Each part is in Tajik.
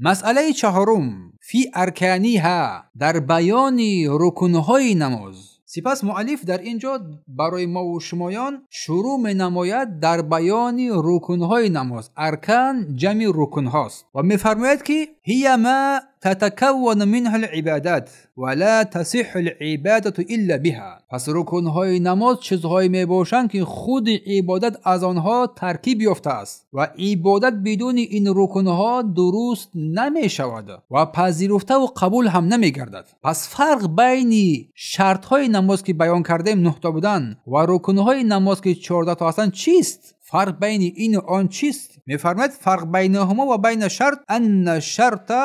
Масъалаи чаҳорум фи арканиҳа, дар баёни рукнҳои намоз. Сипас муаллиф дар ин ҷо барои мову шумоён шурӯъ менамояд дар баёни рукнҳои намоз. Аркан ҷамъи рукнҳост ва мефармояд, ки ҳия ма татакаввану минҳа либадат ва ла тасиҳҳу либадату илла биҳа. Пас рукнҳои намоз чизҳое мебошанд, ки худи ибодат аз онҳо таркиб ёфтааст ва ибодат бидуни ин рукнҳо дуруст намешавад ва пазируфтаву қабул ҳам намегардад. Пас фарқ байни шартҳои намоз, ки баён кардем 9 то будан, ва рукнҳои намоз, ки 14 то ҳастанд, чист? Фарқ байни ину он чист? Мефармояд: фарқ байнаҳумо ва байна шарт анна шарта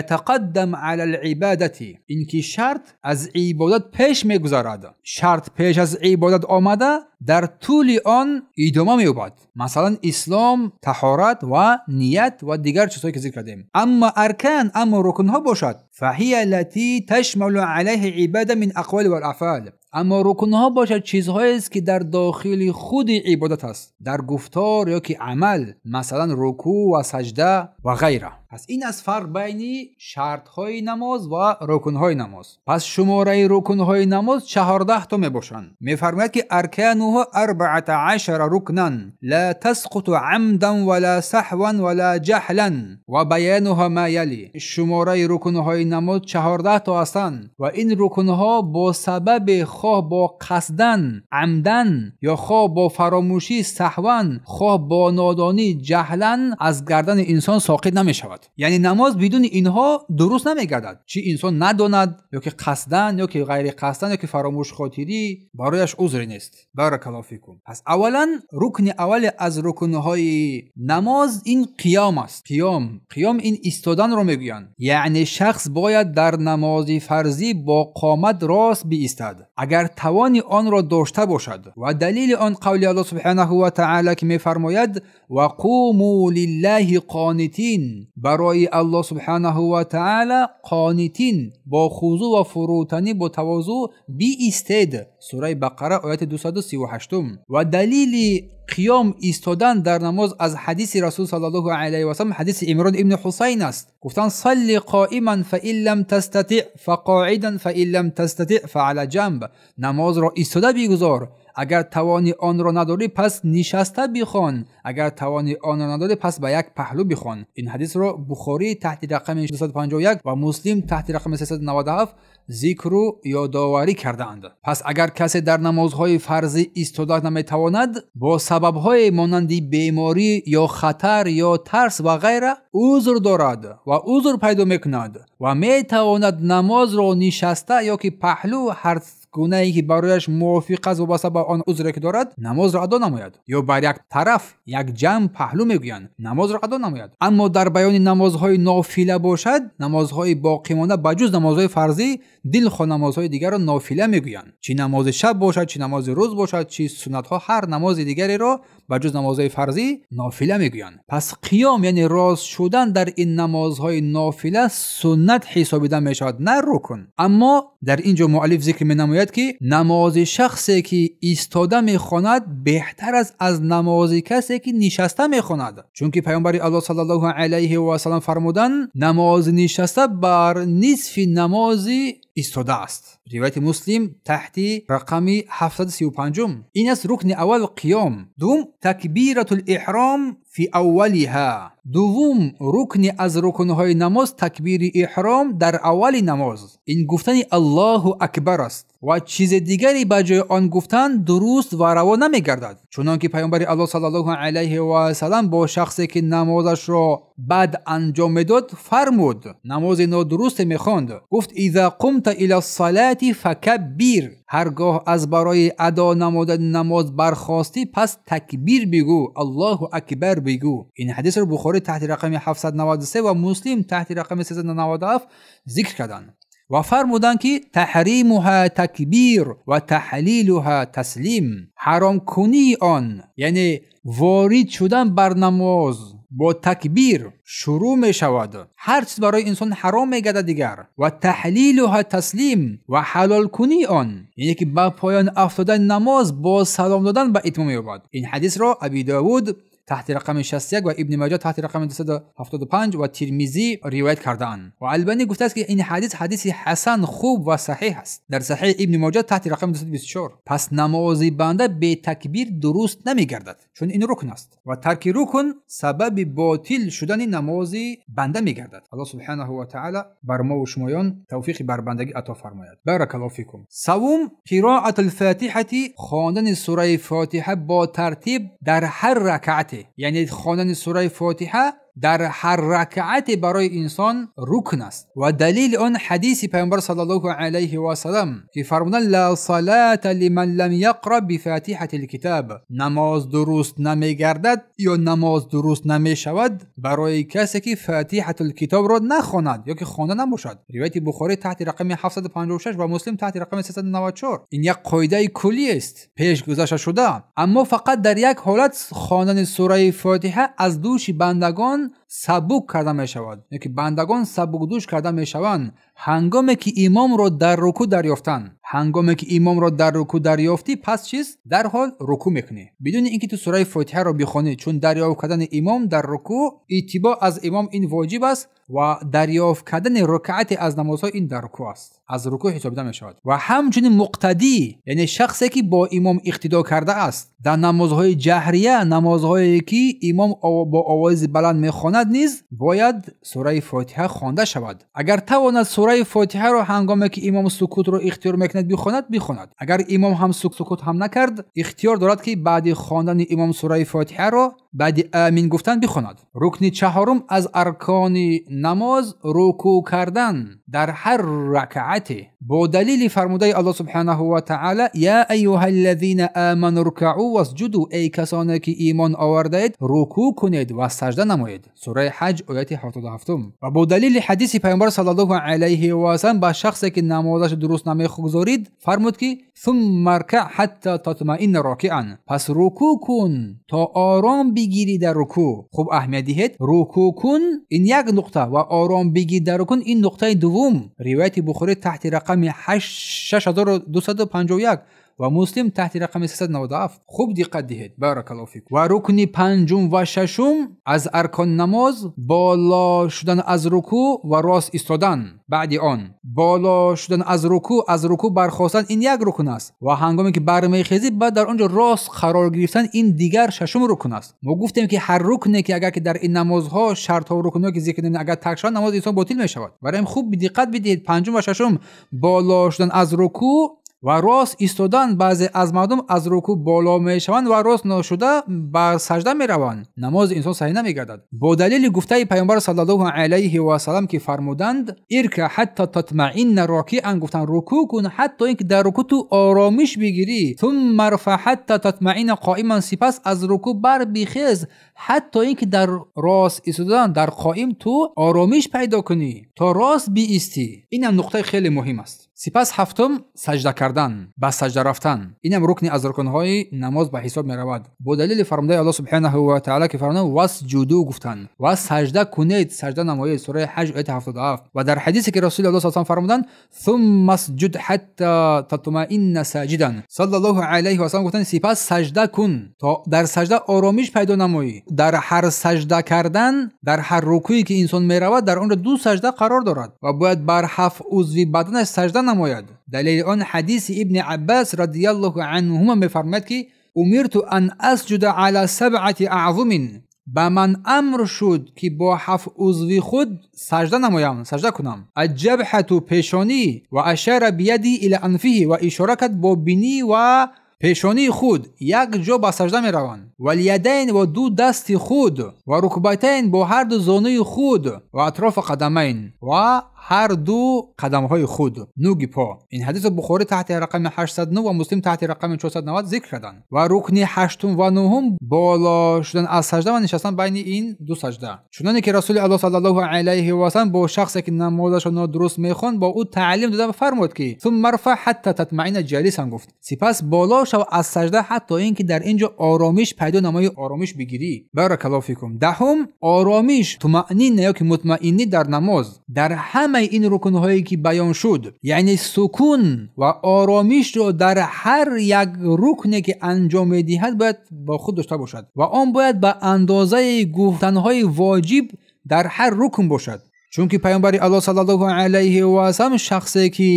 ятақаддам ала либадати, ин ки шарт аз ибодат пеш мегузарад. Шарт пеш аз ибодат омада, дар тӯли он идома меёбад, масалан ислом, таҳорат ва ният ва дигар чизҳое, ки зикр кардем. Амма аркан, аммо рукнҳо бошад, фаҳия лати ташмалу алайҳи ибада мин ақвали вал афъал. Аммо рукнҳо бошад, чизҳоест, ки дар дохили худи ибодат аст, дар гуфтор ё ки амал, масалан рукӯъ ва саҷда ва ғайра. Пас ин аст фарқ байни шартҳои намоз ва рукнҳои намоз. Пас шумораи рукнҳои намоз 14 то мебошанд. Мефармояд, ки аркануҳу 14 рукнан ла тасқуту амдан вала саҳван вала ҷаҳлан ва баянуҳа ма яли. Шумораи рукнҳои намоз 14 то ҳастанд ва ин рукнҳо бо сабаби хоҳ бо қасдан амдан ё хоҳ бо фаромӯшӣ саҳван, хоҳ бо нодонӣ ҷаҳлан аз гардани инсон соқит намешавад. Яъне намоз бидуни инҳо дуруст намегардад. Чӣ инсон надонад, ё ки қасдан, ё ки ғайриқасдан, ё ки фаромӯшхотирӣ, барояш узре нест. Баракаллоҳу фикум. Пас аввалан рукни аввали аз рукнҳои намоз ин қиём аст. Қиём, қиём ин истоданро мегӯянд. Яъне шахс бояд дар намози фарзӣ бо қомат рост биистад, агар тавони онро дошта бошад. Ва далели он қавли Аллоҳ субҳанаҳу ва таъала, ки мефармояд: ва қуму лиллаҳи қонитин. Барои Аллоҳ субҳанаҳу ва таъала қонитин, бо хузӯъ ва фурӯтанӣ, бо тавозӯъ биистед. Сураи Бақара, ояти 238. Ва далели қиём, истодан дар намоз, аз ҳадиси Расул саллаллоҳу алайҳи васаллам, ҳадиси Имрон ибни Ҳусайн аст. Гуфтанд: салли қоиман фа ин лам тастатиъ фа қоидан фа ин лам тастатиъ фа ала ҷамб. Намозро истода бигузор, агар тавони онро надорӣ, пас нишаста бихон, агар тавони онро надорӣ, пас ба як паҳлӯ бихон. Ин ҳадисро Бухорӣ таҳти рақами 251 ва Муслим таҳти рақами 397 зикру ёдоварӣ кардаанд. Пас агар касе дар намозҳои фарзӣ истода наметавонад, бо сабабҳое монанди беморӣ ё хатар ё тарс ва ғайра узр дорад ва узр пайдо мекунад ва метавонад намозро нишаста ё ки паҳлӯ, ҳар гунае ки барояш мувофиқ аст, вобаста ба он узре ки дорад, намозро адо намояд, ё бар як тараф, як ҷамб, паҳлӯ мегӯянд, намозро адо намояд. Аммо дар баёни намозҳои нофила бошад, намозҳои боқимонда ба ҷуз намозҳои фарзӣ, дилхоҳ намозҳои дигарро нофила мегӯянд, чӣ намози шаб бошад, чӣ намози рӯз бошад, чӣ суннатҳо, ҳар намози дигареро ба ҷуз намозҳои фарзӣ нофила мегӯянд. Пас қиём, яъне рост шудан дар ин намозҳои нофила суннат ҳисобида мешавад, на рукн. Аммо дар ин ҷо муаллиф зикр менамояд, ки намози шахсе, ки истода мехонад, беҳтар аст аз намози касе, ки нишаста мехонад, чунки Паёмбари Аллоҳ саллаллоҳу алайҳи васаллам фармуданд: намози нишаста бар нисфи намози истода аст. Ривояти Муслим таҳти рақами 735. Ин аст рукни аввал, қиём. Дуввум, такбиратул иҳром фи аввалиҳа. Дуввум рукни аз рукнҳои намоз, такбири иҳром дар аввали намоз. Ин гуфтани Аллоҳу акбар аст ва чизи дигаре ба ҷои он гуфтан дуруст ва раво намегардад, чунон ки Паёмбари Аллоҳ саллаллоҳу алайҳи васаллам бо шахсе, ки намозашро бад анҷом медод, фармуд, намози нодурусте мехонд, гуфт: иза қумта ила салати факаббир. Ҳаргоҳ аз барои адо намудани намоз бархостӣ, пас такбир бигӯ, Аллоҳу акбар бигӯ. Ин ҳадисро Бухорӣ таҳти рақами 793 ва Муслим таҳти рақами 397 зикр карданд ва фармуданд, ки таҳримуҳа такбир ва таҳлилуҳа таслим. Ҳаромкунии он, яъне ворид шудан бар намоз, бо такбир шурӯъ мешавад, ҳар чиз барои инсон ҳаром мегардад дигар, ва таҳлилуҳа таслим, ва ҳалолкунии он, яъне ки ба поён афтодани намоз бо салом додан ба итмом меёбад. Ин ҳадисро Аби Довуд таҳти рақами 61 ва Ибни Маҷа таҳти рақами 275 ва Тирмизӣ ривоят кардаанд. Ва Албанӣ гуфтааст, ки ин ҳадис ҳадиси ҳасан, хуб ва саҳеҳ аст. Дар Саҳеҳи Ибни Маҷа таҳти рақами 224. Пас намози банда бе такбир дуруст намегардад, чун ин рукн аст ва тарки рукн сабаби ботил шудани намози банда мегардад. Аллоҳ субҳанаҳу ва таъала бар мо ва шумоён тавфиқи барбандагӣ ато фармояд. Баракаллоҳу фикум. Севум, қироатул фотиҳати, хондани сураи Фотиҳа бо тартиб дар ҳар ракъате, яъне хондани сураи Фотиҳа дар ҳар ракъате барои инсон рукн аст. Ва далели он ҳадиси Пайғамбар саллаллоҳу алайҳи васаллам, ки фармуданд: ла салата лиман лам яқра бифатиҳатил китаб. Намоз дуруст намегардад ё намоз дуруст намешавад барои касе ки фатиҳатул китобро нахонад ё ки хонда набошад. Ривояти Бухорӣ таҳти рақами 756 ва Муслим таҳти рақами 394. Ин як қоидаи куллӣ аст, пеш гузашта шуда. Аммо фақат дар як ҳолат хондани сураи Фотиҳа аз дӯши бандагон сабук карда мешавад, ё ки бандагон сабукдӯш карда мешаванд ҳангоме ки имомро дар рукӯъ дарёфтанд. Ҳангоме ки имомро дар рукӯъ дарёфтӣ, пас чиз дарҳол рукӯъ мекунӣ, бидуни ин ки ту сураи Фотиҳаро бихонӣ, чун дарёфт кардани имом дар рукӯъ, иттибоъ аз имом ин воҷиб аст ва дарёфт кардани рукъате аз намозҳо ин дар рукӯъ аст, аз рукӯъ ҳисобида мешавад. Ва ҳамчунин муқтадӣ, яъне шахсе ки бо имом иқтидо кардааст дар намозҳои ҷаҳрия, намозҳое ки имом бо овози баланд мехонад, низ бояд сураи Фотиҳа хонда шавад. Агар тавонад сураи Фотиҳаро ҳангоме ки имом сукутро ихтиёр мекунад бихонад, бихонад. Агар имом ҳам сукут ҳам накард, ихтиёр дорад ки баъди хондани имом сураи Фотиҳаро баъди амин гуфтан бихонад. Рукни чаҳорум аз аркони намоз рукӯъ кардан дар ҳар ракъате бо далели фармудаи Аллоҳ субҳанаҳу ва таъала: я айюҳаллазина аману ркаъу васҷуду, эй касоне ки имон овардаед, рукӯъ кунед ва сажда намоед. Сураи Ҳаҷ ояти 77. Ва бо далели ҳадиси Пайғамбар саллаллоҳу алайҳи васаллам ба шахсе ки намозаш дуруст намегузорид фармуд ки сумма ркаъ ҳатта татмаинна рокиан, пас рукӯъ кун то ором бигирӣ дар рукӯъ. Хуб аҳамият диҳед, рукӯъ кун ин як нуқта ва ором бигир дар рукӯъ ин нуқтаи дуввум. Ривояти Бухорӣ таҳти рақами 6251 ва Муслим таҳти рақами 397. Хуб диққат диҳед, баракаллоҳу фикум. Ва рукни панҷум ва шашум аз аркони намоз боло шудан аз рукӯъ ва рост истодан баъди он. Боло шудан аз рукӯъ, аз рукӯъ бархостан ин як рукн аст ва ҳангоме ки бармехезӣ баъд дар он ҷо рост қарор гирифтан ин дигар шашум рукн аст. Мо гуфтем ки ҳар рукне ки агар ки дар ин намозҳо шартҳо ва рукнҳое ки зикр кардем агар тарк шавад, намози инсон ботил мешавад. Барои ҳамин хуб диққат бидиҳед, панҷум ва шашум боло шудан аз рукӯъ ва рост истодан. Баъзе аз мардум аз рукӯъ боло мешаванд ва рост нашуда ба сажда мераванд, намози инсон саҳеҳ намегардад. Бо далели гуфтаи Пайғамбар саллаллоҳу алайҳи васаллам ки фармуданд: ирка ҳатта татмаинна рокиан, гуфтанд рукӯъ кун ҳатто ин ки дар рукӯъ ту оромиш бигирӣ. Сумма рфа ҳатта татмаинна қоиман, сипас аз рукӯъ барбихез ҳатто ин ки дар рост истодан дар қоим ту оромиш пайдо кунӣ, то рост биистӣ. Инам нуқтаи хеле муҳим аст. Сипас ҳафтум, сажда кардан, ба сажда рафтан. Инам рукни аз рукнҳои намоз ба ҳисоб меравад. Бо далели фармудаи Аллоҳ субҳанаҳу ва таъала ки фармуданд: васҷуду, гуфтанд ва сажда кунед, сажда намоед. Сураи Ҳаҷ ояти 77. Ва дар ҳадисе ки Расули Аллоҳ саллаллоҳу алайҳи васаллам фармуданд: сумма сҷуд ҳатта татмаинна саҷидан, саллаллоҳу алайҳи васаллам гуфтанд сипас сажда кун то дар сажда оромиш пайдо намоӣ. Дар ҳар сажда кардан, дар ҳар рукӯе ки инсон меравад, дар он ҷо ду сажда қарор дорад ва бояд бар ҳафт узви баданаш сажда намояд. Далели он ҳадиси Ибни Аббас радияллоҳу анҳума мефармояд ки умирту ан асҷуда ала сабъати аъзумин, ба ман амр шуд ки бо ҳафт узви худ сажда намоям, сажда кунам. Аҷабҳату, пешонӣ, ва ашара бияди ила анфиҳи, ва ишора кард бо бинӣ ва пешонии худ, як ҷо ба сажда мераванд. Валядайн, ва ду дасти худ, ва рукбатайн, бо ҳар ду зонуи худ, ва атрофа қадамайн, ва ҳар ду қадамҳои худ, нуги по. Ин ҳадисро Бухорӣ таҳти рақами 809 ва Муслим таҳти рақами 490 зикр карданд. Ва рукни ҳаштум ва нуҳум боло шудан аз сажда ва нишастан байни ин ду сажда. Чуноне ки Расули Аллоҳ саллаллоҳу алайҳи васаллам бо шахсе ки намозашро нодуруст мехонд бо ӯ таълим дода фармуд ки сумма рфа ҳатта татмаинна ҷалисан, гуфт сипас боло шав аз сажда ҳатто ин ки дар ин ҷо оромиш пайдо намоӣ, оромиш бигирӣ. Баракаллоҳу фикум. Даҳум, оромиш, тумаънина ё ки мутмаиннӣ дар намоз. Дар ҳама ҳамаи ин рукнҳое ки баён шуд, яъне сукун ва оромишро дар ҳар як рукне ки анҷом медиҳад бояд бо худ дошта бошад ва он бояд ба андозаи гуфтанҳои воҷиб дар ҳар рукн бошад. Чунки паёмбари Аллоҳ саллаллоҳу алайҳи васаллам шахсе ки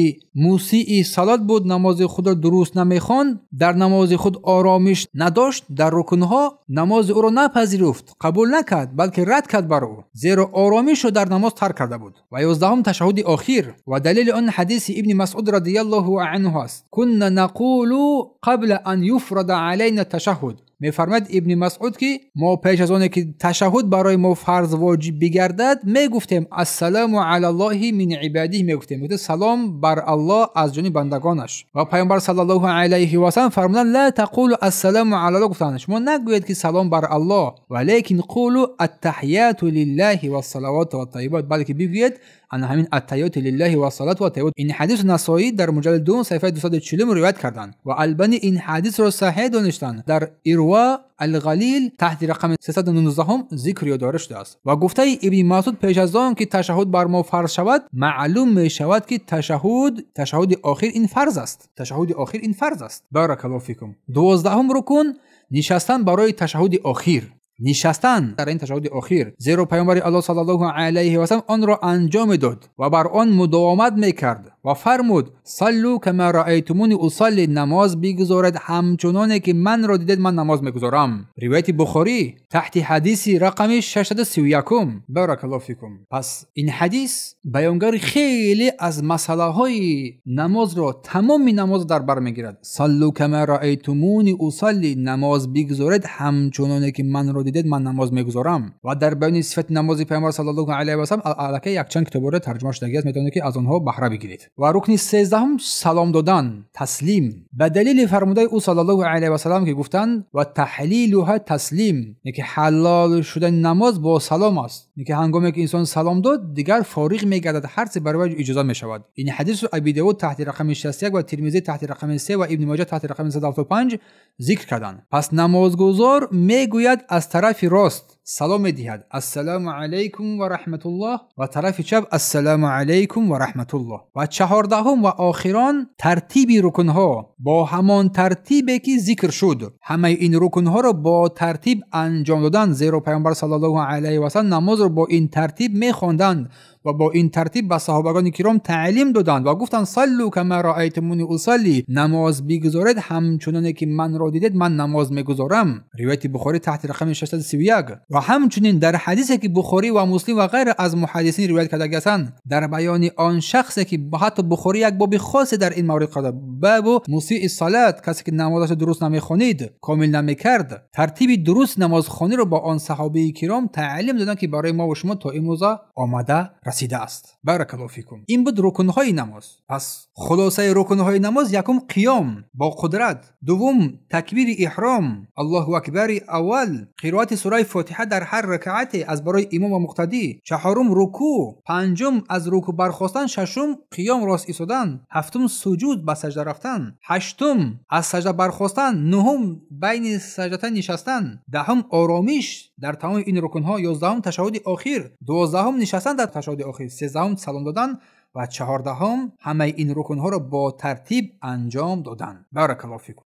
мусии салот буд, намози худро дуруст намехонд, дар намози худ оромиш надошт, дар рукнҳо намози ӯро напазируфт, қабул накард, балки рад кард бар ӯ, зеро оромишро дар намоз тарк карда буд. Ва 11 ташаҳҳуди охир ва далели он ҳадиси ибни Масъуд радияллоҳу анҳу аст: кунна нақулу қабла ан юфрада алайна ташаҳҳуд. Мефармояд ибни Масъуд ки мо пеш аз оне ки ташаҳҳуд барои мо фарз воҷиб бигардад мегуфтем ассалому алаллоҳи мин ибадиҳ, мегуфтем салом бар Аллоҳ аз ҷониби бандагонаш. Ва паёмбар саллаллоҳу алайҳи васаллам фармуданд: ла тақулу ассалому алаллоҳ, гуфтанд шумо нагӯед ки салом бар Аллоҳ, валекин қулу аттаҳияту лиллаҳи вассалавату ваттайибот, балки бигӯед ана ҳамин аттаҳиёту лиллаҳи вассалату ваттайибот. Ин ҳадисро Насоӣ дар муҷаллади 2 саҳифаи 240 ривоят карданд ва Албанӣ ин ҳадисро саҳеҳ донистанд. Дар Ирва алғалил таҳти рақами 319 зикр ёдоварӣ шудааст. Ва гуфтаи ибни Масъуд пеш аз он ки ташаҳҳуд бар мо фарз шавад, маълум мешавад ки ташаҳҳуди охир ин фарз аст. Ташаҳҳуди охир ин фарз аст. Баракаллоҳу фикум. 12 рукун нишастан барои ташаҳҳуди охир. Нишастан дар ин ташаҳҳуди охир, зеро паёмбари Аллоҳ саллаллоҳу алайҳи васаллам онро анҷом медод ва бар он мудовамат мекард ва фармуд: саллу кама раайтумуни усалли, намоз бигузоред ҳамчуноне ки манро дидед ман намоз мегузорам. Ривояти Бухорӣ таҳти ҳадиси рақами 631. Баракаллоҳу фикум. Пас ин ҳадис баёнгари хеле аз масъалаҳои намозро, тамоми намозро дар бар мегирад. Саллу кама раайтумуни усалли, намоз бигузоред ҳамчуноне ки манро дидед ман намоз мегузорам. Ва дар баёни сифати намози паёмбар саллаллоҳу алайҳи васаллам аллакай якчанд китобҳоро тарҷума шудагиаст, метавонед ки аз онҳо баҳра бигиред. Ва рукни 13 салом додан, таслим. Ба далели фармудаи ӯ саллаллоҳу алайҳи васаллам ки гуфтанд: ва таҳлилуҳа таслим, яъне ҳалол шудани намоз бо салом аст. Яъне ҳангоме ки инсон салом дод, дигар фориғ мегардад, ҳар чиз барои ӯ иҷоза мешавад. Ин ҳадисро Аби Давуд таҳти рақами 61 ва Тирмизӣ таҳти рақами 3 ва Ибни Моҷа таҳти рақами 175 зикр карданд. Пас намозгузор мегӯяд аз тарафи рост салом медиҳад: ассалому алайкум ва раҳматуллоҳ, ва тарафи чап ассалому алайкум ва раҳматуллоҳ. Ва 14 ва охирон тартиби рукнҳо бо ҳамон тартибе ки зикр шуд. Ҳамаи ин рукнҳоро бо тартиб анҷом додан, зеро паёмбар саллаллоҳу алайҳи васаллам намозро бо ин тартиб мехонданд ва бо ин тартиб ба саҳобагони киром таълим доданд ва гуфтанд: саллу кама раайтумуни усалли, намоз бигузоред ҳамчуноне ки манро дидед ман намоз мегузорам. Ривояти Бухорӣ таҳти рақами 631. Ва ҳамчунин дар ҳадисе ки Бухорӣ ва Муслим ва ғайра аз муҳаддисин ривоят кардагиастанд, дар баёни он шахсе ки ҳатто Бухорӣ як боби хосе дар ин маврид карда, бабу мусии салат, касе ки намозашро дуруст намехонид, комил намекард, тартиби дуруст намозхониро ба он саҳобаи киром таълим доданд ки барои мо ва шумо то имрӯза омада расидааст. Баракаллоҳу фикум. Ин буд рукнҳои намоз. Пас хулосаи рукнҳои намоз: якум қиём бо қудрат, дуввум такбири иҳром, Аллоҳу акбари аввал, қироати сураи Фотиҳа дар ҳар ракъате аз барои имом ва муқтадӣ, чаҳорум рукӯъ, панҷум аз рукӯъ бархостан, шашум қиём рост истодан, ҳафтум суҷуд ба саҷда рафтан, ҳаштум аз саҷда бархостан, нуҳум байни саҷдата нишастан, даҳум оромиш дар тамоми ин рукнҳо, 11 ташаҳҳуди охир, 12 нишастан дар ташаҳҳуди охир, 13 салом додан ва 14 ҳамаи ин рукнҳоро бо тартиб анҷом додан. Баракаллоҳу фикум.